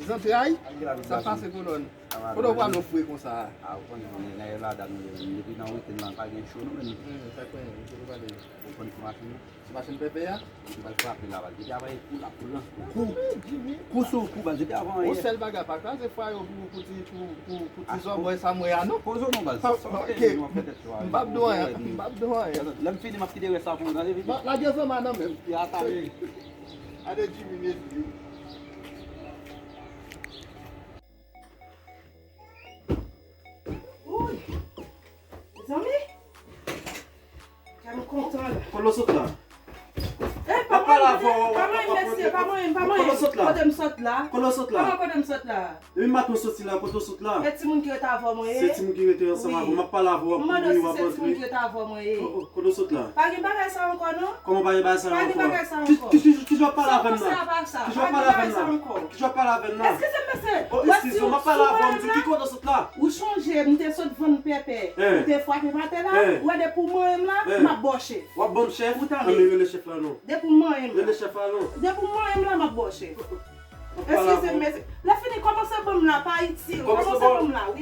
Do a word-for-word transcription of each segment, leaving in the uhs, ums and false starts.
Zantray, sa pase kolòn. Kote w pral ofre konsa a? A, ou konn, nèg la dan nou ye menm. Depi nan weekend lan, pa gen cho nou menm. Hmm, sa kwen, kote w pral ye? Ou konn ki machin nan? Ti machin pèpè a? Li pral frape la, baz. Depi avan yè kou la, kou lan. Kou. Kou sou kou, baz. Depi avan yè. Yon sèl bagay, pa kraze fwaye w pou, pou ti, pou, pou, pou ti zòbòy sa m wè a, non. Poze w non, baz. Sa w gen, nou ap fè tèt cho a. M p ap di w anyen, m p ap di w anyen. Lè m fini, m ap kite rès la pou ou, tande, vini. Lage zanma nan men m. Ya, tande. Gade Jimmy, mesye. Wouy! Mezanmi! Kè m kontan la. Kote w sot la? Eh, pa mwen, pa mwen, mesye, pa mwen, pa mwen. Kote w sot la? Kote m sot la? Kote w sot la? Kòman kote m sot la? Depi maten w soti la, kote w sot la? E timoun ki rete avè mwen ye? Se timoun ki rete ansanm avè w. M ap pale avè w, w ap kouri, w ap antre. Mwen mande si se timoun ki rete avè mwen ye. Oh, oh, kote w sot la? Pa gen bagay sa ankò, non? Kòman pa gen bagay sa ankò? Kote w sot la? Ki, ki, ki, ki jan w ap pale avè m nan? Ki jan w ap pale avè m nan? Ki jan w ap pale avè m nan? Eskize m, mesye. Oh, eskize m, m ap pale avè w, m di ki kote w sot la? Ou chonje, m te sot vann pèpè. Ou te frape m atè la, ou wè depi w manyen m la, m ap ba w chèf. W ap ban m chèf? Ou tande? Ann rele chèf la non. Depi w manyen m la. Rele chèf la non. Depi w manyen m la, m ap ba w chèf. Eskize m, mesye. Lè fini, kòmanse ban m la, pa itil. Kòmanse ban m la, wi.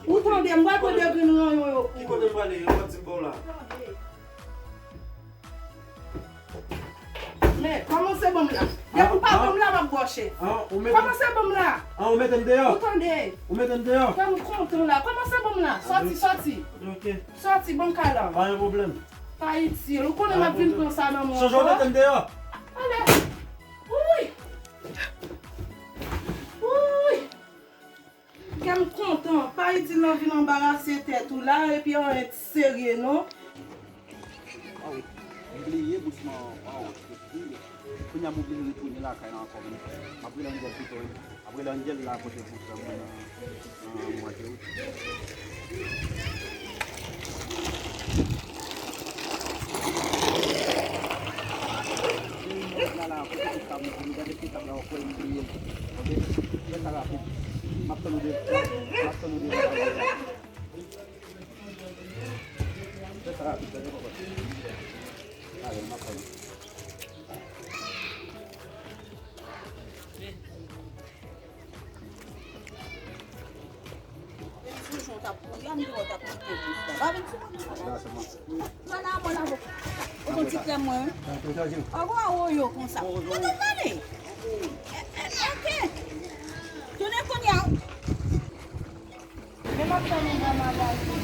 Ou tande, m pral pran de grenn ranyon yo pou ou. Ki kote m prale? Ou ap di m ba w la. Tande. Men, kòmanse ban m la. Depi w pa ban m la, m ap ba w chèf. Kòmanse ban m la. An, ou mete m deyò? Ou tande. Ou mete m deyò? Kè m kontan la. Kòmanse ban m la. Sòti, sòti. Ok. Sòti, ban m kay la. Pa gen pwoblèm. Pa itil. Ou konnen m ap vin pran sa nan men w ankò. Chanje w mete m deyò. Ale. Wouy! Wouy! Kè m kontan. Pa itil nan vin anbarase tèt ou la, epi anyen serye non. Oh, m bliye boutman an. Oh, kounye a m oblije retounen lakay la ankò menm. M ap rele Angel pito wi. Apre Angel la pote pou sa mwen nan, nan mwa de out. Mwen la, la, pote pou sa mwen, gade ki tab la, w ap wè m bliye l. Ok? Fè sa rapid. M ap tann ou de, m ap tann ou devan. Fè sa rapid, gade papa. Ale, m ap tann ou. Vin sou jan w t ap kouri a, m di w t ap kite plis la. Pa vin sou mwen konsa. Mwen la, mwen la, bon. Ou konn ti frè mwen, wi. Ou gon awoyo konsa. Ou konn pale. E, e, ok. Tounen kounye a. Men m ap tann ou nan magazin.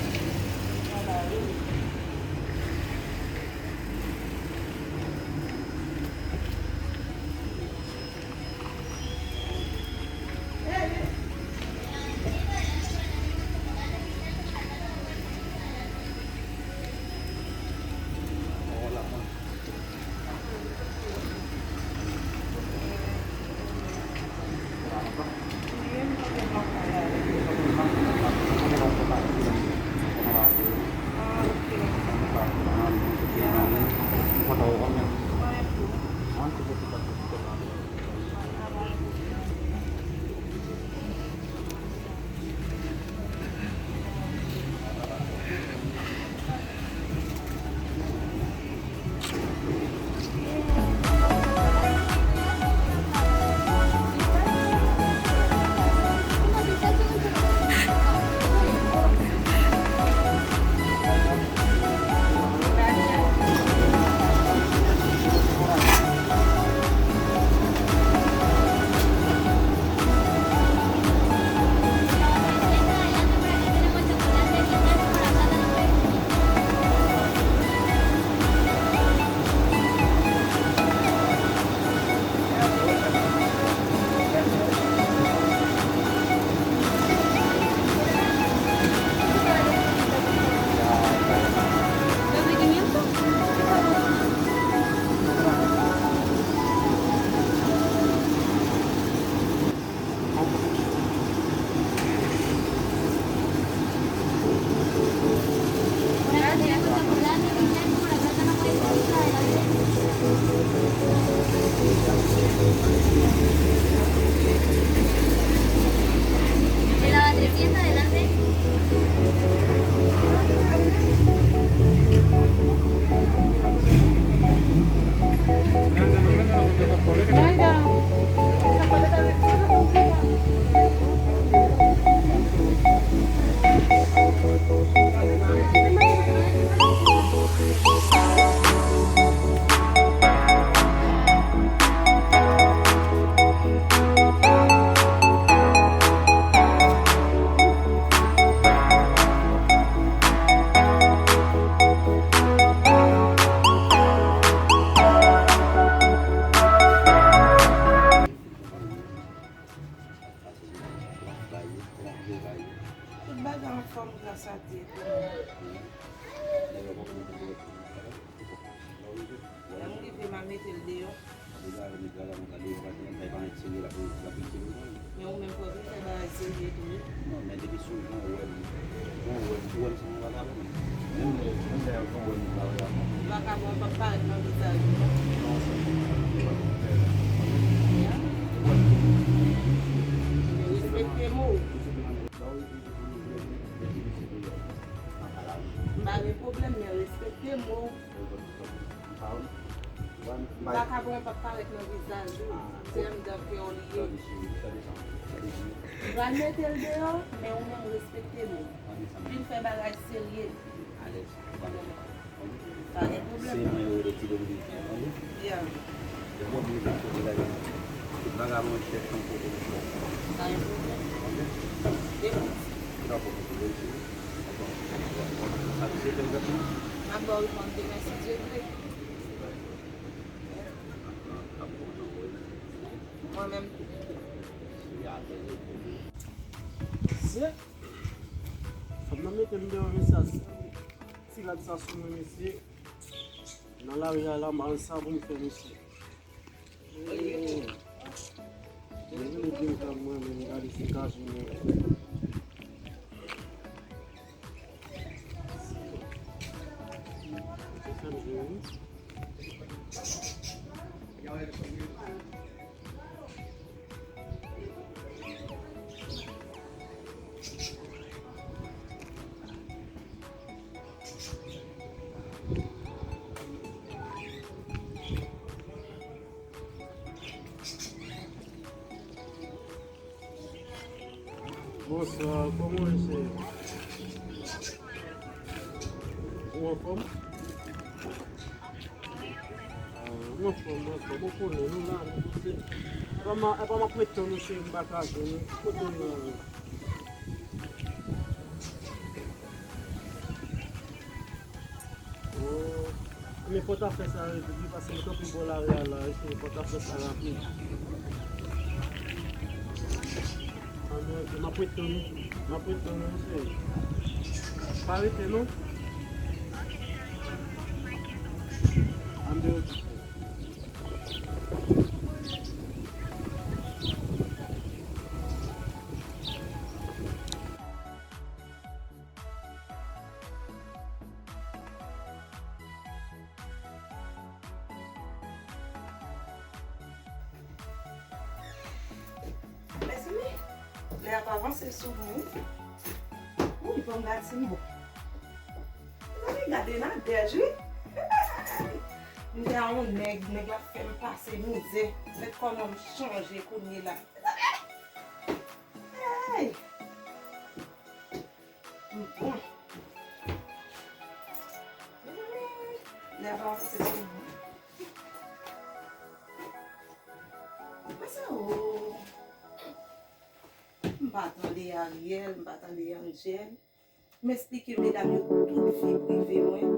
Fòm gras a Dye. Lè m rive, m a mete l deyò. Men ou menm fò w vin fè bagay serye tou wi. Non, men depi sou jan ou wè m, jan ou wè m, ou wè m se yon vakabon. Menm lè, menm lè yon wè m pa wè la. Vakabon p ap parèt nan vizaj ou non. Non, se yon vakabon. Respekte mo w. M pa gen pwoblèm, men respekte mo w. Vakabon p ap parèt nan vizaj ou. Se anndan kè w li ye. M pral mete l deyò, men ou menm respekte mo w. Vin fè bagay serye. Pa gen pwoblèm. Se mwen yo rele ti Dominikyen, tande? Yeah. Depi w ap vin kote la, tout vagabon chèf yon kote li chèf. Pa gen pwoblèm. Tande? Depi. Tout ap fè kote la isi. Sa se fè egzakteman? M ap ba w reponn demen si Dye vle. Mwen menm tou. Se fanm nan mete m deyò, mesye. Ti rad sa sou mwen, mesye. Nan lari a la, m pa konn sa pou m fè, mesye. Mwen vle di m ka mwen menm gade si m ka jwenn yon. Se sa m jwenn. Bonswa, kòman w ye, cheri? Ou anfòm? Ah, ou anfòm, ou anfòm. Ou konnen, nou la, nou pouse. E pa ma, e pa m ap ret tann ou, cheri, m pa ka jwenn ou. Kote nou ye? Oh. Men pòtafè sa yo, epi li pase m kanpe bò lari a la, epi pòtafè sa rapid. Anben, ok, m ap ret tann ou. M ap ret tann ou, cheri. Pa rete, non. Anben, ok. Mezanmi, lè ap avanse sou mwen. Wi, ban m gad si m bon. Mezanmi, gade Nadège, wi. M te a yon nèg, nèg la fè m pase mizè. Mèt kòman m chanje kounye la. Mezanmi! Hey! M bon. Mezanmi, lè ap avanse sou mwen. Mwen se o. M pa tande Ariel, m pa tande Angel. M esplike medam yo tout vi prive mwen.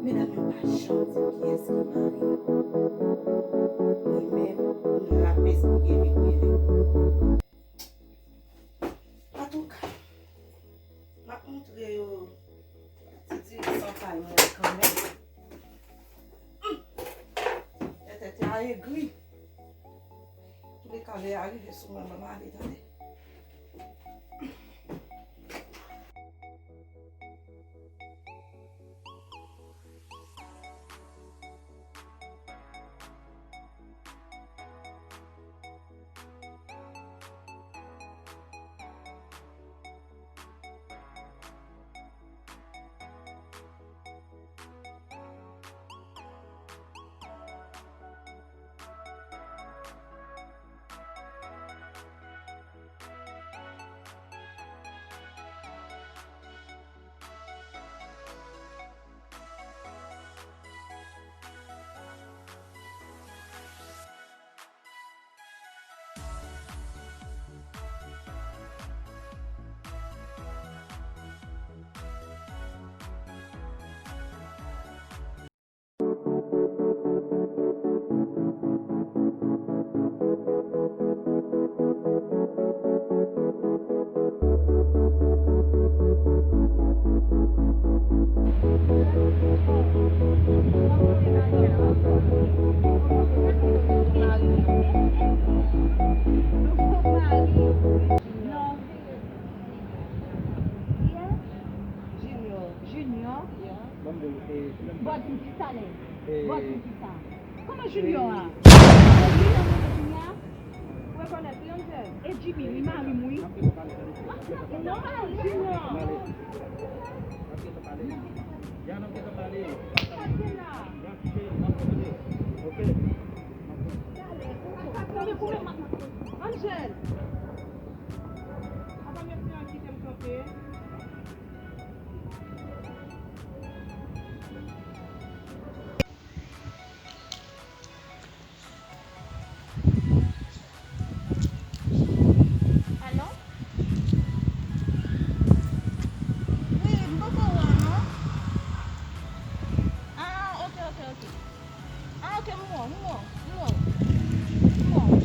Medam yo pa janm di m kiyès ki mari yo. Mwen menm, m rap esplike vi prive m. Antouka, m ap montre yo ti dirisan pay mwen an kanmenm. Hum! Tèt tèt a egri. Touleka, lè a rive sou mwen, ban m ale, tande. Bòdou, kisa lè? Bòdou, kisa? Kòman Junior a? Junior mwen kounye a? Ou rekonèt li, Angel? E Jimmy, wi, mari m, wi. Non, Junior. Angel. Apa mèt li an kite m kanpe? Alo? Wi, m poko wè w non. Ah, ok, ok, ok. Ah, ok, m wè w, m wè w, m wè w. M wè w.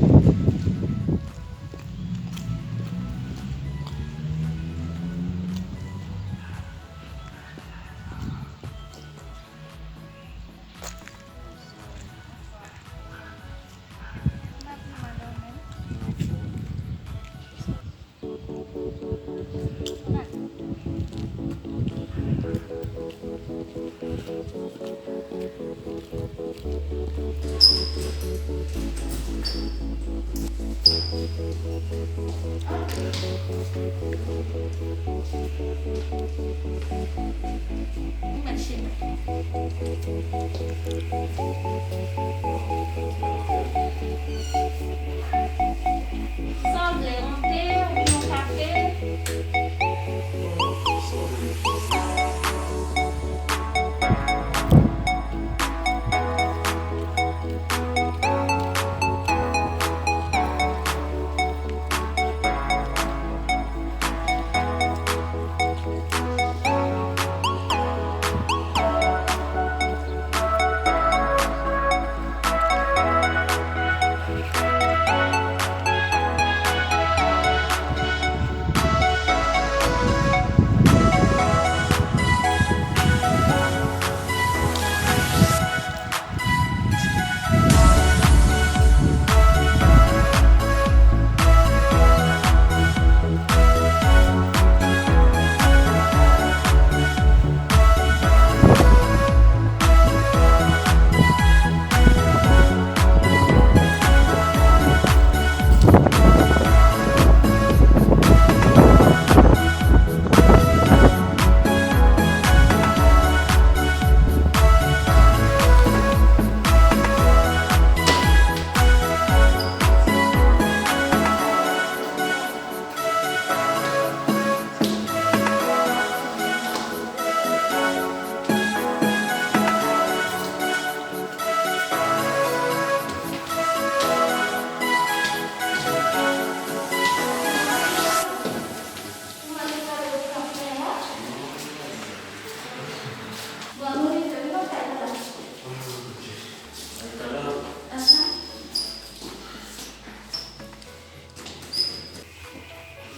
Sa w vle, yon te oubyen yon kafe?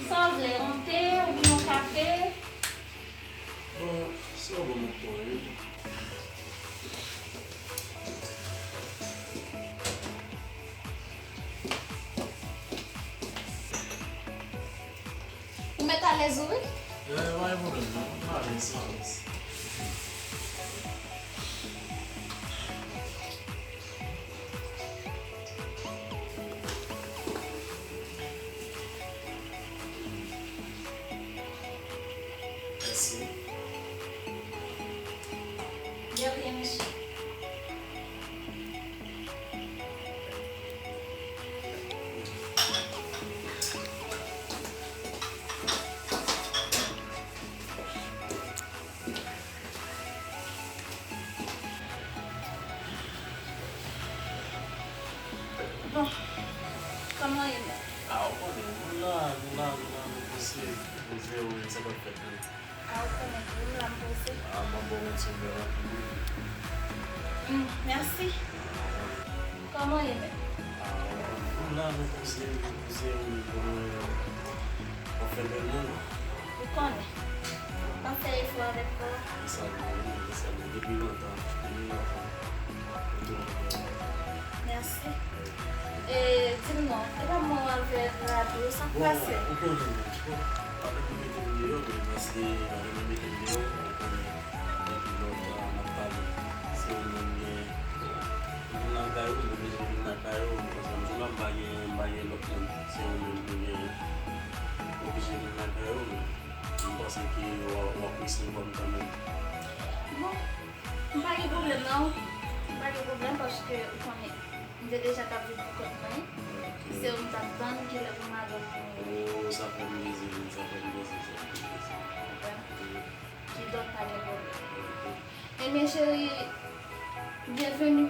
Sa w vle, yon te oubyen yon kafe? Bon, sa w ban m pran, wi. Ou mèt alèz ou, wi. Eh, pa gen pwoblèm, non. M alèz, m alèz. Mèsi. De rien, mesye. Bon, kòman ye menm? Ah, ou konnen, nou la, nou la, nou la, nou poze, poze, wè sa k ap fèt menm. Ah, ou konnen tou, m la, m poze. Ah, m ap ba w yon ti vè anpil, wi. Hmm, mèsi. Kòman ye menm? Ah, nou la, nou poze, nou poze, nou, nou, nou fè bèl moun. Ou konnen. W ap fè efò avèk kò w. Se sa m ye, se sa m ye. Depi lontan, depi lontan. Mèsi. E, di m non, e pa mwen w al fè rad ou, sa k pase? Bon, ou konnen, ou konnen, pa renmen mete m deyò, men mwen se pa renmen mete m deyò, ou konnen, depi lontan n ap pale. Vin lakay ou, m oblije vin lakay ou, paske m di w la, m pa gen, m pa gen lòt moun. Se ou menm ki genyen. M oblije vin lakay ou, men m panse ke w a, w apresye m kòm kanmenm. Bon, m pa gen pwoblèm non. M pa gen pwoblèm paske ou konnen, m te deja t ap viv pou kont mwen. Ok. Se ou m t ap tann, kilè pou m avè w pou... Oh, sa fè m plezi, sa fè m plezi, sa fè m plezi. Kidonk, pa gen pwoblèm. Ebyen, cheri, byenveni.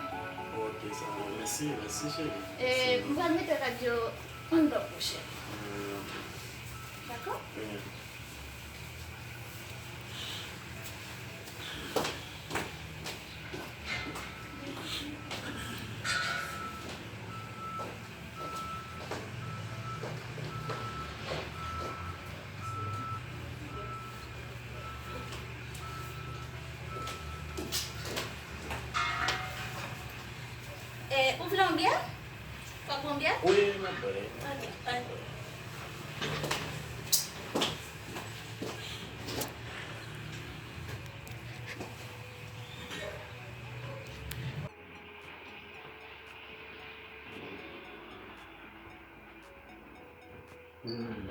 Ok, sa va. Mèsi, mèsi, cheri. E, mèsi. M pral mete rad yo anndan pou ou, cheri. Hmm, ok. Dakò? Byen. E, ou vle yon byè? W ap pran byè? Wi, mwen prè. Ok, pa gen pwoblèm. Hmm.